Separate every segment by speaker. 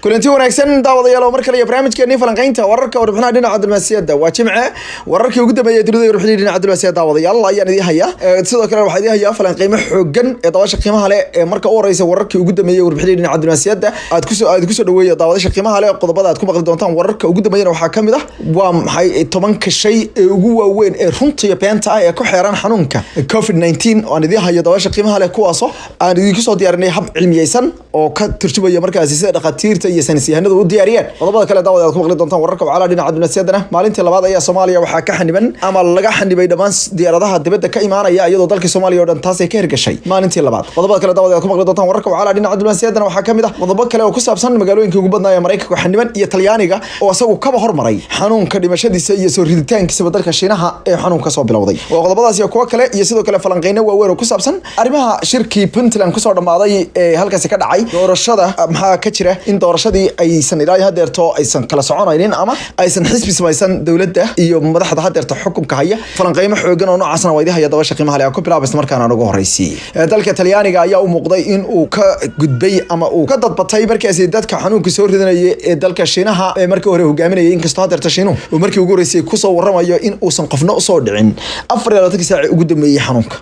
Speaker 1: Kulanti wanaagsan, daawadayaal, oo mar kale iyo barnaamijkeenii falanqaynta wararka, warbixinaha dhinaca diblomaasiyadda. Waa Jimce, wararkii ugu dambeeyay dunida iyo warbixinihii dhinaca diblomaasiyadda, daawadayaal, ayaan idiin hayaa. Sidoo kale waxaa idiin hayaa falanqeymo xoogan ee daawasha qiimaha leh. Ee marka u horeysa, wararkii ugu dambeeyay, warbixinihii dhinaca diblomaasiyadda aad kusoo dhaweeyo, daawadasha qiimaha leh. Qodobada aad ku maqli doontaan wararka ugu dambeeyana waxaa ka mid ah: waa maxay 10-ka shay ee ugu waaweyn ee runta iyo beenta ah ee ku xeeran xanuunka COVID-19, oo aan idiin hayo, daawasha qiimaha leh, kuwaasoo aan idinku soo diyaarinay hab cilmiyeysan oo ka turjumaya markaasi sida dhakhaatiirta iyo saynisyahanadu u diyaariyeen. Qodobada kale, daawada, aad ku maqli doontaan wararka wacalaha dhinaca diblomaasiyaddana, maalintii labaad ayaa Soomaaliya waxaa ka xaniban ama laga xanibay dhammaan diyaaradaha dibadda ka imaanaya, iyadoo dalka Soomaaliya oo dhan taas ay ka hirgashay maalintii labaad. Qodobada kale, daawada, aad ku maqli doontaan wararka wacalaha dhinaca diblomaasiyaddana waxaa ka mid ah qodobo kale oo ku saabsan magaalooyinka ugu badnaa ee Maraykanka xaniban iyo Talyaaniga oo isagu kaba hormaray xanuunka dhimashadiisa iyo soo riditaankiisaba dalka Shiinaha ee xanuunka soo bilowday. Oo qodobadaas iyo kuwo kale iyo sidoo kale falanqeyno waaweyn oo ku saabsan arrimaha shirkii Puntland kusoo dhammaaday ee halkaasi ka dhacay, doorashada, maxaa ka jira in doorashadii aysan ilaa hadeerto aysan kala soconaynin ama aysan xisbi samaysan dowladda iyo madaxda hadeerta xukunka haya? Falanqeymo xoogan oo noocaasna waa idin haya, dabasha qiimaha leh. Aan ku bilaabaysta markaan aan ugu horeysiiyey, dalka Talyaaniga ayaa u muuqday in uu ka gudbay ama uu ka dadbatay markaasi dadka xanuunka soo ridanayay ee dalka Shiinaha ee markii hore hogaaminayay, inkastoo hadeerta Shiinuhu uu markii ugu horeysay kusoo waramayo in uusan qofna usoo dhicin 24-kii saaci ugu dambeeyey xanuunka.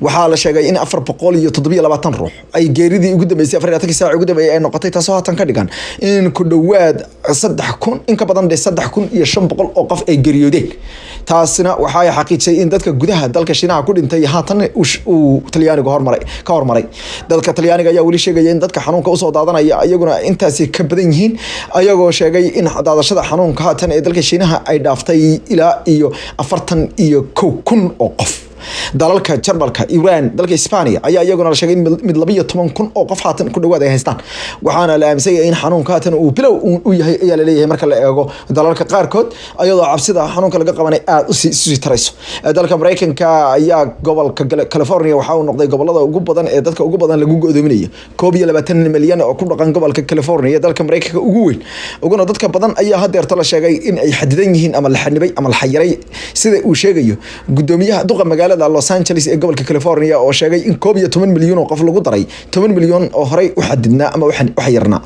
Speaker 1: Waxaa la sheegay in 427 ruux ay geeridii ugu dambeysay 24-kii saaci ugu dambeeyay ay noqotay, taasoo haatan ka dhigan in ku dhowaad 3000, in ka badan dhe 3500 oo qof ay geeriyoodeen. Taasina waxay xaqiijisay in dadka gudaha dalka Shiinaha ku dhintay haatan uu Talyaanigu hormaray, ka hormaray. Dalka Talyaaniga ayaa weli sheegaya in dadka xanuunka usoo daadanaya iyaguna intaasi ka badan yihiin, ayagoo sheegay in daadashada xanuunka haatan ee dalka Shiinaha ay dhaaftay ilaa iyo 41,000 oo qof. Dalalka Jarmalka, Iran, dalka Isbaaniya ayaa iyaguna la sheegay in mid 12,000 oo qof haatan ku dhawaad ay haystaan, waxaana la aaminsan yahay in xanuunka haatan uu bilow u yahay, ayaa laleeyahay, marka la eego dalalka qaarkood, ayadoo cabsida xanuunka laga qabanay aada usii tarayso. Dalka Maraykanka ayaa gobolka California waxa uu noqday gobolada ugu badan ee dadka ugu badan lagu go'doominayo. 21 milyan oo ku dhaqan gobolka California, dalka Maraykanka ugu weyn uguna dadka badan, ayaa hadeerto la sheegay in ay xadidan yihiin ama la xanibay ama la xayiray, sida uu sheegayo gudoomiyaha duqa magaalada Los Angeles ee gobolka California, oo sheegay in 11 milyan oo qof lagu daray 10 milyan oo horey u xadidnaa ama u xayirnaa.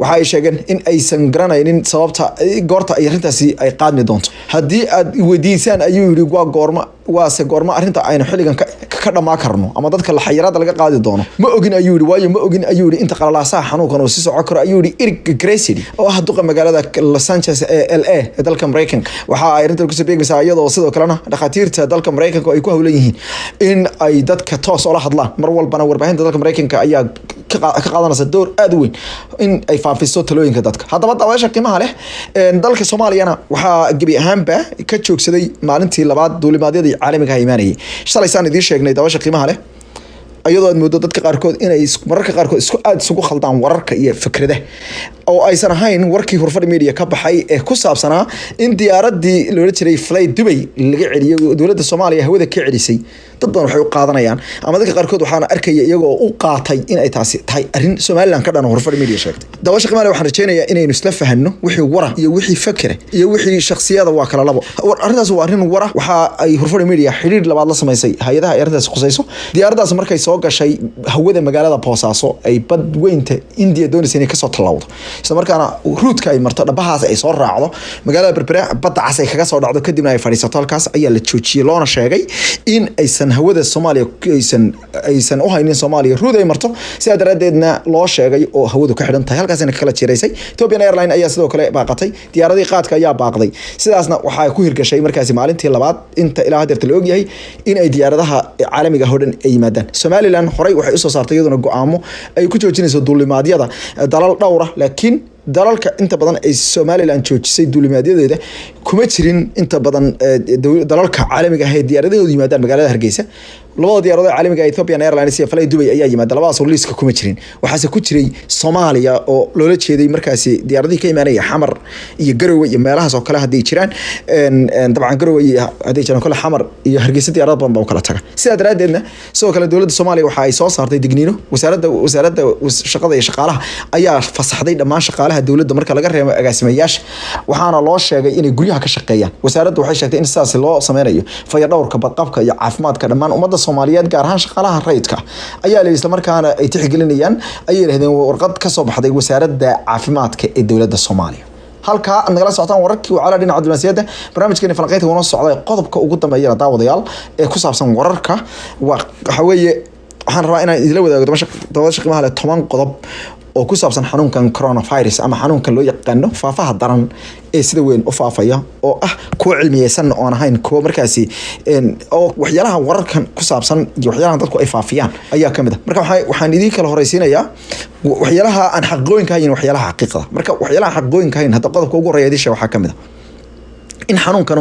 Speaker 1: Waxa ay sheegeen in aysan garanaynin sababta goorta ay arrintaasi ay qaadmi doonto. "Haddii aad weydiisaan," ayuu yidhi, "waa goorma, waase goorma arrinta aynu xilligan ka dhamaa karno ama dadka la xayiraada laga qaadi doono, ma ogin," ayuu yidhi. "Waayo ma ogin," ayuu yidhi, "inta qalalaasaha xanuunkan uu sii socon karo," ayuu yidhi Eric Garcetti, oo ah duqa magaalada Los Angeles ee LA ee dalka Maraykanka. Waxa ay arrintan kusoo beegmaysaa iyadoo sidoo kalena dhakhaatiirta dalka Maraykanka ay ku hawlan yihiin in ay dadka toos oola hadlaan mar walbana. Warbaahinta dalka Maraykanka ayaa ka qaadanaysa door aada u weyn in ay faafiso talooyinka dadka. Haddaba, daawasha qiimaha leh, dalka Soomaaliyana waxaa gebi ahaanba ka joogsaday maalintii labaad duulimaadyadii caalamiga ah imaanayay. Shalay saan idiin sheegnay, daawasha qiimaha leh, iyadoo aad moodo dadka qaarkood inay mararka qaarkood isku aada isugu khaldaan wararka iyo fikradaha, oo aysan ahayn warkii Hurfadhi Media ka baxay ee ku saabsanaa in diyaaradii loola jiray Fly Dubai laga celiyey, dowladda Soomaaliya hawada ka celisay, dad badan waxay u qaadanayaan ama dadka qaarkood waxaana arkaya iyagoo u qaatay in ay taasi tahay arrin Somaliland ka dhan Hurfadhi Media sheegtay. Daawasha qiimaha leh, waxaan rajeynayaa inaynu isla fahanno wixii wara iyo wixii fakera iyo wixii shakhsiyada, waa kala labo. Arrintaas waa arrin wara. Waxa ay Hurfadhi Media xidhiir labaad la samaysay hay-adaha ay arrintaas khusayso. Diyaaraddaas markay soo gashay hawada magaalada Boosaaso, ay bad weynta India doonaysa inay kasoo tallawdo, isla markaana route-ka ay marto, dhabahaas ay soo raacdo, magaalada Berbera, badda Cas ay kaga soo dhacdo, kadibna ay fadhiisato halkaas, ayaa la joojiyey, loona sheegay in aysan hawada Soomaaliya aysan u haynin Soomaaliya route ay marto. Sidaa daraaddeedna loo sheegay oo hawadu ka xidhan tahay, halkaasina kala jiraysay. Ethiopian Airline ayaa sidoo kale baaqatay, diyaaradihii qaadka ayaa baaqday. Sidaasna waxaa ku hirgashay markaasi maalintii labaad, inta ilaa hadeerta la ogyahay, in ay diyaaradaha caalamiga ah oo dhan ay yimaadaan. Somaliland horey waxay usoo saartay iyaduna go-aamo ay ku joojinayso duulimaadyada dalal dhowra, laakiin dalalka inta badan ay Somaliland joojisay duulimaadyadeeda kuma jirin inta badan dalalka caalamiga ah ee diyaaradahoodu yimaadaan magaalada Hargeysa. Labada diyaaradood ee caalamiga ah, Ethiopian Airlines iyo Fly Dubai, ayaa yimaada. Labadaas oo liiska kuma jirin. Waxaase ku jiray Soomaaliya, oo loola jeeday markaasi diyaaradihii ka imaanaya Xamar iyo Garowe iyo meelahaas oo kale hadday jiraan. Dabcan Garowe iyo hadday jiraan kole Xamar iyo Hargeysa diyaarad badan baa u kala taga. Sidaa daraaddeedna sidoo kale dowladda Soomaaliya waxa ay soo saartay digniino. Wasaaradda shaqada iyo shaqaalaha ayaa fasaxday dhammaan shaqaalaha dowladda marka laga reebo agaasimayaasha, waxaana loo sheegay inay guryaha ka shaqeeyaan. Wasaaraddu waxay sheegtay in sidaas loo sameynayo fayadhowrka, badqabka iyo caafimaadka dhammaan ummadda. Soomaaliyeed, gaar ahaan shaqaalaha rayidka ayaa la isla markaana ay tixgelinayaan, ayay yidhahdeen warqad ka soo baxday wasaaradda caafimaadka ee dowladda Soomaaliya. Halkaa aad nagala socotaan wararkii wacala dhinaca diblomaasiyadda, barnaamijkeeni falanqeynta wana socday. Qodobka ugu dambeeyana, daawadayaal, ee ku saabsan wararka waa waxa weeye, waxaan rabaa inaan idila wadaago dabasha qiimaha leh 10 qodob oo ku saabsan xanuunkan coronavirus ama xanuunkan loo yaqaano faafaha daran ee sida weyn u faafaya, oo ah kuwo cilmiyeysan oon ahayn kuwo markaasi oo waxyaalaha wararkan ku saabsan iyo waxyaalahan dadku ay faafiyaan ayaa ka mid ah. Marka waxaan idiin kala horeysiinayaa waxyaalaha aan xaqiiqooyinka hayn, waxyaalaha xaqiiqda. Marka waxyaalaha xaqiiqooyinka hayn hadda qodobka ugu horeeya idin sheeg waxaa ka mid ah in xanuunkan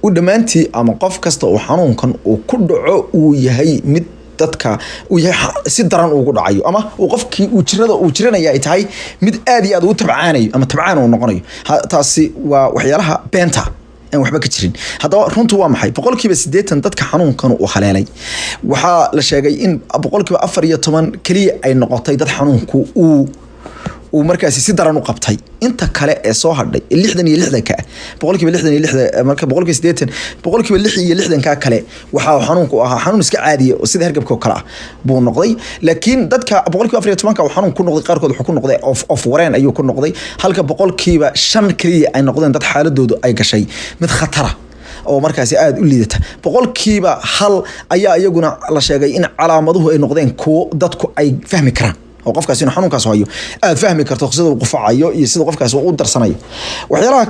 Speaker 1: uu dhammaantii ama qof kasta uu xanuunkan uu ku dhaco uu yahay mid dadka uu yahay si daran ugu dhacayo, ama uu qofkii uu jirada uu jiranaya ay tahay mid aad iyo aad ugu tabcaanayo ama tabcaan uu noqonayo. Taasi waa waxyaalaha beenta aan waxba ka jirin. Haddaba runtu waa maxay? 80% dadka xanuunkan uu haleelay, waxaa la sheegay in 14% keliya ay noqotay dad xanuunku uu markaasi si daran u qabtay. Inta kale ee soo hadhay, 66-ka ah, 66%, marka 80%, 66%-ka kale waxaa xanuunku ahaa xanuun iska caadiya oo sida hergabka oo kale ah buu noqday. Laakiin dadka 14%-ka uu xanuun ku noqday, qaarkood wuxuu ku noqday of wareen ayuu ku noqday, halka 5% keliya ay noqdeen dad xaaladoodu ay gashay mid khatara oo markaasi aada u liidata. 1% ayaa iyaguna la sheegay in calaamaduhu ay noqdeen kuwo dadku ay fahmi karaan, oo qofkaasi inuu xanuunkaas hayo aad fahmi karto sida uu qufacayo iyo sida qofkaasi uu u darsanayo. Waxyaalaha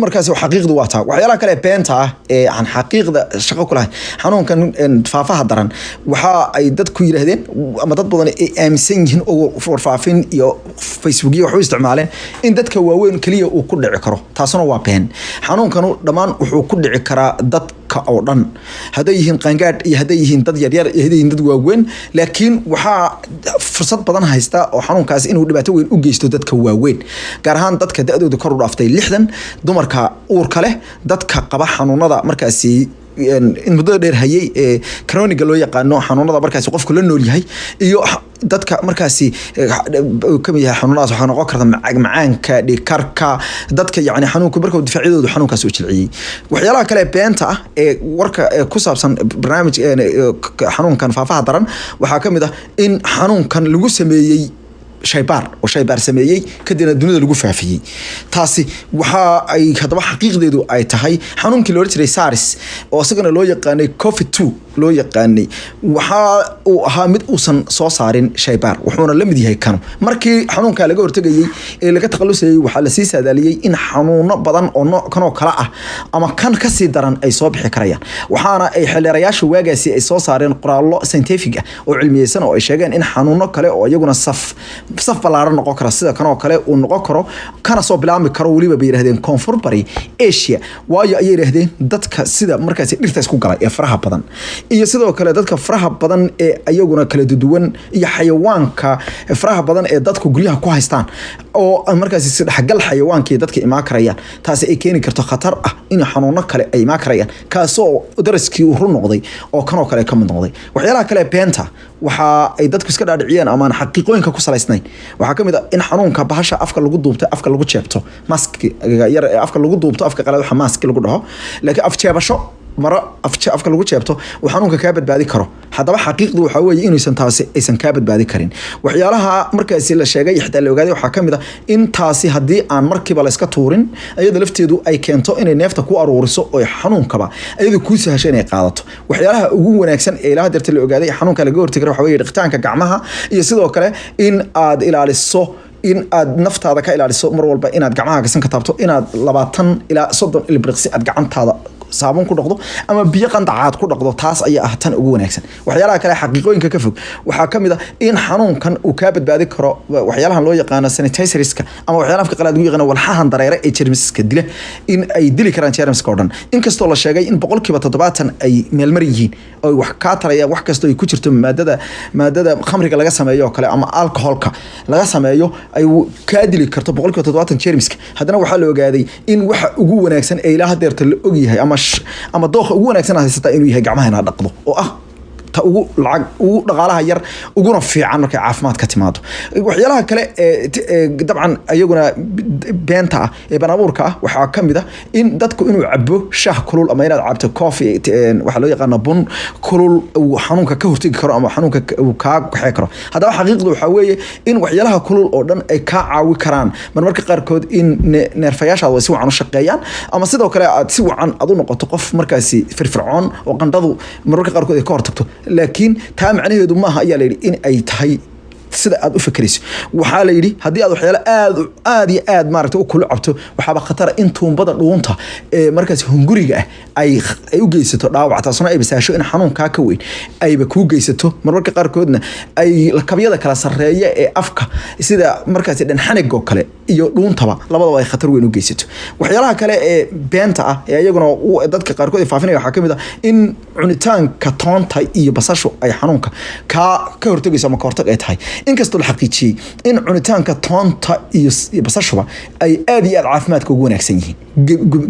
Speaker 1: markaasi xaqiiqdu waa taa. Waxyaalaha kale ee beenta ah ee aan xaqiiqda shaqo ku lahayn xanuunkan faafaha daran, waxa ay dadku yidhaahdeen ama dad badan ay aaminsan yihiin oo warfaafin iyo Facebookyo wax u isticmaaleen in dadka waaweyn keliya uu ku dhici karo. Taasuna waa been. Xanuunkanu dhammaan wuxuu ku dhici karaa dadka oo dhan, hadday yihiin qaangaadh iyo hadday yihiin dad yaryar iyo hadday yihiin dad waaweyn. Laakiin waxaa fursad badan haysta oo xanuunkaas inuu dhibaato weyn u geysto dadka waaweyn, gaar ahaan dadka da-dooda kor u dhaaftay 60, dumarka uurka leh, dadka qaba xanuunada markaasi in muddada dheer hayay ee chronic-ga loo yaqaano, xanuunada markaasi qofku la nool yahay, iyo dadka markaasi kamid yahay xanuunadaas waxaa noqon karta macaanka, dhiigkarka, dadka yacni xanuunku marka difaacyadoodu xanuunkaas u jilciyey. Waxyaalaha kale ee beenta ah ee warka ee ku saabsan barnaamij xanuunkan faafaha daran waxaa kamid ah in xanuunkan lagu sameeyey shaybaar oo shaybaar sameeyey, kadibna dunida lagu faafiyey. Taasi waxa ay haddaba xaqiiqdeedu ay tahay xanuunkii loola jiray SARS, oo isagana loo yaqaanay COVID 2 loo yaqaanay, waxa uu ahaa mid uusan soo saarin shaybaar, wuxuuna la mid yahay kano. Markii xanuunka laga hortegayey ee laga takhalusayey, waxaa lasii saadaaliyey in xanuuno badan oo nooc kanoo kale ah ama kan kasii daran ay soo bixi karayaan. Waxaana ay xeeldeerayaasha waagaasi ay soo saareen qoraallo scientific ah oo cilmiyeysan oo ay sheegeen in xanuuno kale oo iyaguna saf ballaaran noqon kara sida kanoo kale uu noqon karo, kana soo bilaabmi karo weliba, bay yidhahdeen, Koonfur Bari Asia. Waayo, ayay yidhahdeen, dadka sida markaasi dhirta isku galay ee faraha badan, iyo sidoo kale dadka faraha badan ee iyaguna kala duwan, iyo xayawaanka faraha badan ee dadku guryaha ku haystaan, oo markaasi si dhexgal xayawaanka iyo dadka imaan karayaan, taasi ay keeni karto khatar ah in xanuuno kale ay imaan karayaan, kaasoo daraskii uu run noqday oo kanoo kale ka mid noqday. Waxyaalaha kale ee beenta waxa ay dadku iska dhaadhiciyeen ama aan xaqiiqooyinka ku salaysnayn waxaa ka mid ah in xanuunka bahasha afka lagu duubto, afka lagu jeebto, mask-iga yar ee afka lagu duubto, afka qalaad waxa mask lagu dhaho, laakiin af jeebasho, maro afka lagu jeebto, uu xanuunka kaa badbaadi karo. Haddaba xaqiiqdu waxaa weeye inuusan taasi aysan kaa badbaadi karin. Waxyaalaha markaasi la sheegay, xitaa la ogaaday, waxaa ka mid ah in taasi haddii aan markiiba la iska tuurin, iyada lafteedu ay keento inay neefta ku aruuriso oo xanuunkaba iyadu kuu sahasho inay qaadato. Waxyaalaha ugu wanaagsan ee ilaa hadeerta la ogaaday xanuunka laga hortagi karo waxaa weeye dhaqitaanka gacmaha, iyo sidoo kale in aad ilaaliso, in aad naftaada ka ilaaliso mar walba inaad gacmaha gasan ka taabto, inaad 20 ilaa 30 ilbiriqsi aad gacantaada saabuun ku dhaqdo ama biyo qandacaad ku dhaqdo. Taas ayaa ah tan ugu wanaagsan. Waxyaalaha kale xaqiiqooyinka ka fog waxaa ka mid ah in xanuunkan uu kaa badbaadi karo waxyaalahan loo yaqaano sanitizers-ka ama waxyaalaha afka qalaad lagu yaqaano walxahan dareere ee jeermiska dila, in ay dili karaan jeermiska oo dhan, inkastoo la sheegay in 70% ay meelmar yihiin oo wax kaa tarayaan wax kastoo ay ku jirto maadada khamriga laga sameeyo oo kale ama alcohol-ka laga sameeyo ay kaa dili karto 70% jeermiska. Haddana waxaa la ogaaday in waxa ugu wanaagsan ee ilaa hadeerta la ogyahay ama dooqa ugu wanaagsan aad haysataa inuu yahay gacmaha inaad dhaqdo, oo ah Ta ugu lacag, ugu dhaqaalaha yar, uguna fiican markay caafimaad ka timaado. Waxyaalaha kale ee dabcan iyaguna beenta ah ee been abuurka ah waxaa ka mid ah in dadku inuu cabo shaah kulul ama inaad cabto coffee, waxaa loo yaqaana bun kulul, uu xanuunka ka hortegi karo ama xanuunka uu kaa kaxee karo. Haddaba xaqiiqdu waxaa weeye in waxyaalaha kulul oo dhan ay kaa caawi karaan marmarka qaarkood in neerfayaashaadu ay si wacan u shaqeeyaan, ama sidoo kale aad si wacan aad u noqoto qof markaasi firfircoon oo qandhadu marmarka qaarkood ay ka hortagto. Laakiin taa macnaheedu maaha, ayaa la yidhi, in ay tahay sida aad u fekerayso. Waxaa la yidhi haddii aad waxyaalo aad aad iyo aad maaragta u kulu cabto, waxaaba khatara in tuumbada dhuunta ee markaas hunguriga ah ay u geysato dhaawac, taasuna ay basaasho in xanuunkaa ka weyn ayba kuu geysato. Marmarka qaarkoodna ay lakabyada kala sarreeya ee afka, sida markaasi dhanxanig oo kale iyo dhuuntaba, labadaba ay khatar weyn u geysato. Waxyaalaha kale ee beenta ah ee iyaguna dadka qaarkood ay faafinaya waxaa kamid ah in cunitaanka toonta iyo basashu ay xanuunka ka hortagayso ama ka hortag ay tahay, inkastoo la xaqiijiyey in cunitaanka toonta iyo basashuba ay aad iyo aad caafimaadka ugu wanaagsan yihiin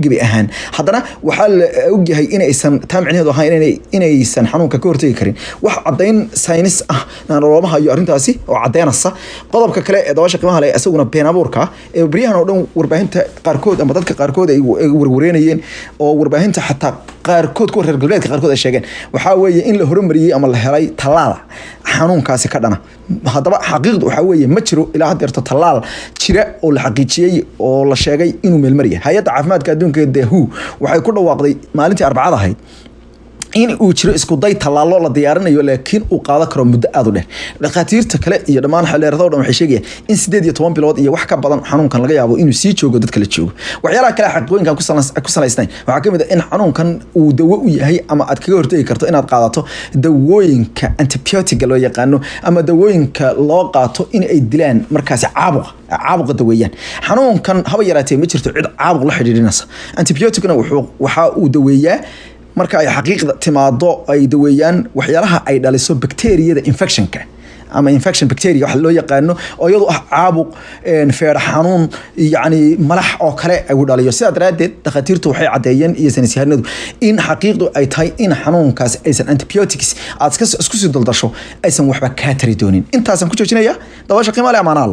Speaker 1: gebi ahaan. Haddana waxaa la ogyahay inaysan taa micnaheedu ahayn inaysan xanuunka ka hortagi karin. Wax caddayn saynis ah na looma hayo arrintaasi oo caddeynaysa. Qodobka kale ee dabaasha qiimaha leh, isaguna been abuurka ah ee baryahan oo dhan warbaahinta qaarkood ama dadka qaarkood ay warwareynayeen, oo warbaahinta xataa qaarkood, kuwa reer galbeedka qaarkood ay sheegeen, waxaa weeye in la horumariyey ama la helay tallaal xanuunkaasi ka dhana. Haddaba xaqiiqdu waxaa weeye ma jiro ilaa haddeerto tallaal jira oo la xaqiijiyey oo la sheegay inuu meelmaraya. Hay-adda caafimaadka adduunka ee WHO waxay ku dhawaaqday maalintii Arbacada ahayd in uu jiro isku day tallaalo la diyaarinayo, laakiin uu qaadan karo muddo aad u dheer. Dhakhaatiirta kale iyo dhammaan xeeleerada o dhan waxay sheegayaan in 18 bilood iyo wax ka badan xanuunkan laga yaabo inuu sii joogo dadka la joogo. Waxyaalaha kale xaqiiqooyinkan ku salaysnayn waxaa kamid ah in xanuunkan uu dawo u yahay ama aad kaga hortegi karto inaad qaadato dawooyinka antibiotic-ga loo yaqaano ama dawooyinka loo qaato in ay dilaan markaasi caabuqa, caabuqa daweeyaan. Xanuunkan haba yaraatee ma jirto cid caabuq la xidhiidhinaysa. Antibiotic-na wuxuu waxa uu daweeyaa, marka ay xaqiiqda timaado, ay daweeyaan waxyaalaha ay dhaliso bacteriyada infection-ka ama infection bacteria waxa loo yaqaano, oo iyadu ah caabuq, feedho xanuun, yacni malax oo kale uu dhaliyo. Sidaa daraaddeed dhakhaatiirtu waxay caddeeyeen iyo saynisyahanadu in xaqiiqdu ay tahay in xanuunkaas aysan antibiotics aad isku sii daldasho aysan waxba kaa tari doonin. Intaasaan ku joojinaya. Dabaasha qiimaha leh, amaana Allah.